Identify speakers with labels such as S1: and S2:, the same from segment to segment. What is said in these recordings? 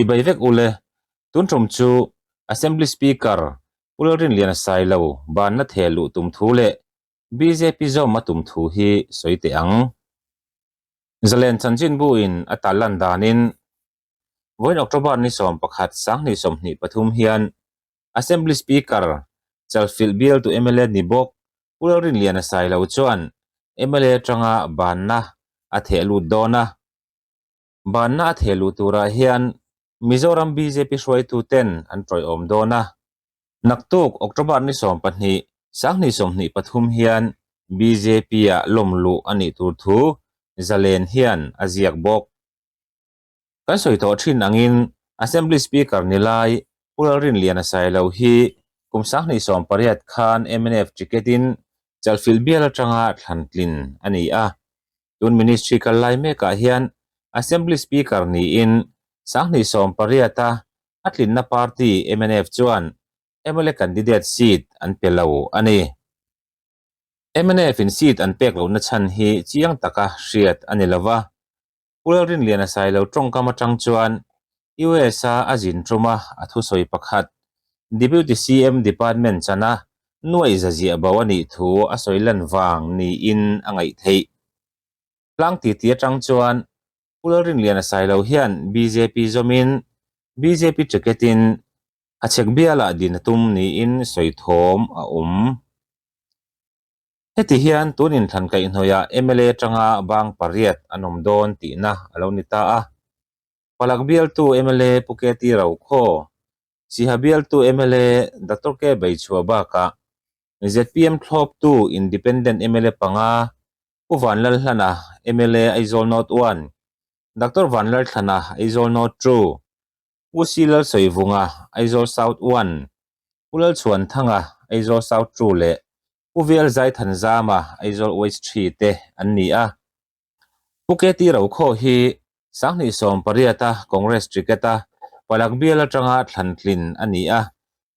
S1: Chibai vek ule, tun tum chu Assembly Speaker Pu Lalrinliana Sailo banna theh luh tum thu leh bjp zawm a tum thu hi sawi teh ang. Zalen chanchinbu in a tallan danin vawiin October ni 11 2023 hian Assembly Speaker Chalfilh bialtu mla ni bawk Pu Lalrinliana Sailo chuan mla atanga banna a theh lut dawn a. Banna a theh luh turah hian Mizoram bjp hruaituten an tawiawm dawn a. Naktuk October ni 12, 2023 hian BJP-ah lawm luh a nih tur thu Zalen hian a ziak bawk. Kan sawi tawh thin angin Assembly Speaker ni lai Pu Lalrinliana Sailo hi kum 2018 khan mnf ticket-in Chalfilh bial atanga thlan tlin a ni a. Tun Ministry kal lai mekah hian Assembly Speaker niin 2018-a a tlinna party mnf chuan mla candidate seat an pe lo a ni. Mnf in seat an pek lohna chhan hi chiang taka hriat a ni lova. Pu Lalrinliana Sailo tawngkam atang chuan US-a a zin tuma a thusawi pakhat Deputy CM Department chana nuaih za ziah bo a nih thu a sawi lan vang niin a ngaih theih. Tlang titi atang chuan Pu Lalrinliana Sailo hian bjp zawmin bjp ticket-in a chhek bialah din a tum niin sawi thawm a awm. Heti hian tun inthlan kaihhnawihah mla atanga bang pariat an awm dawn tihna a lo ni ta a. Palak bialtu mla Pu KT Rokhaw, Siha bialtu mla Doctor K Beichhua bakah zpm thlawptu Independent mla panga Pu Vanlalhlana mla Aizawl North One, Doctor Vanlalthlana Aizawl North Two, Pu C Lalsawivunga Aizawl South One, Pu Lalchhuanthanga Aizawl South Two leh Pu Vel Zaithanzama Aizawl West Three te an ni a. Pu KT Rokhaw hi 2018-a Congress ticket-a Palak bial atanga thlantlin a ni a,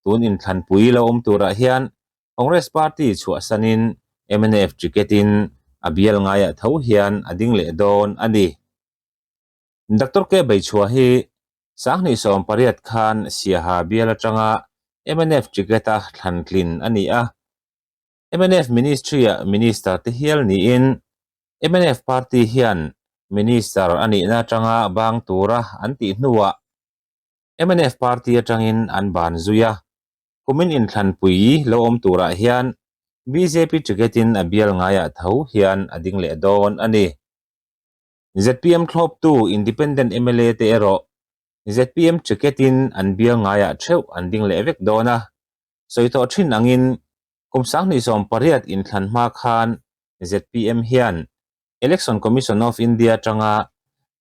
S1: tun inthlanpui lo awm turah hian Congress party chhuahsanin mnf ticket-in a bial ngaiah tho hian a ding leh dawn a ni. Doctor K Beichhua hi 2018 khan Siaha bial atanga mnf ticket-a thlantlin a ni a, mnf Ministry-ah Minister te hial niin mnf party hian Minister a nihna atanga bang tura an tih hnuah mnf party atangin an ban zui a. Kumin inthlanpui lo awm turah hian bjp ticket-in a bial ngaiah tho hian a ding leh dawn a ni. Zpm thlawptu Independent mla te erawh zpm ticket-in an bial ngaiah theuh an ding leh vek dawn a. Sawi tawh thin angin kum 2018 inthlan hma khan zpm hian Election Commission of India atanga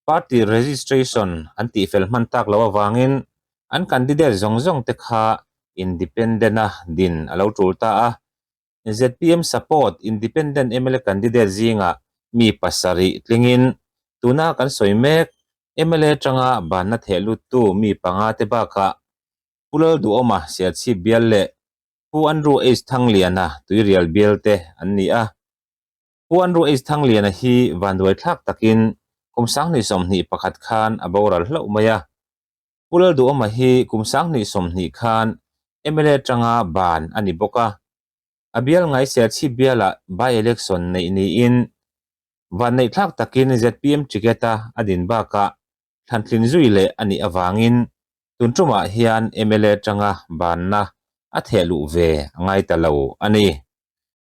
S1: party registration an tihfel hman tak loh avangin an candidate zawng zawng te kha independent-a din a lo tul ta a. Zpm support independent mla candidate zingah mi pasarih tlingin tuna kan sawi mek mla atanga banna theh luttu mi panga te bakah Pu Lalduhawma Sialchhip bial leh Pu Andrew H Thangliana Tuirial bial te an ni a. Pu Andrew H Thangliana hi vanduai thlak takin kum 2021 khan a boral hlauh mai a. Pu Lalduhawma hi kum 2020 khan mla atanga ban a ni bawk a. A bial ngai Serchhip bialah by-election neih niin vanneih thlak takin zpm ticket-a a din bakah thlantlin zui leh a nih avangin tun tumah hian mla atanga banna a theh luh ve a ngai ta lo a ni.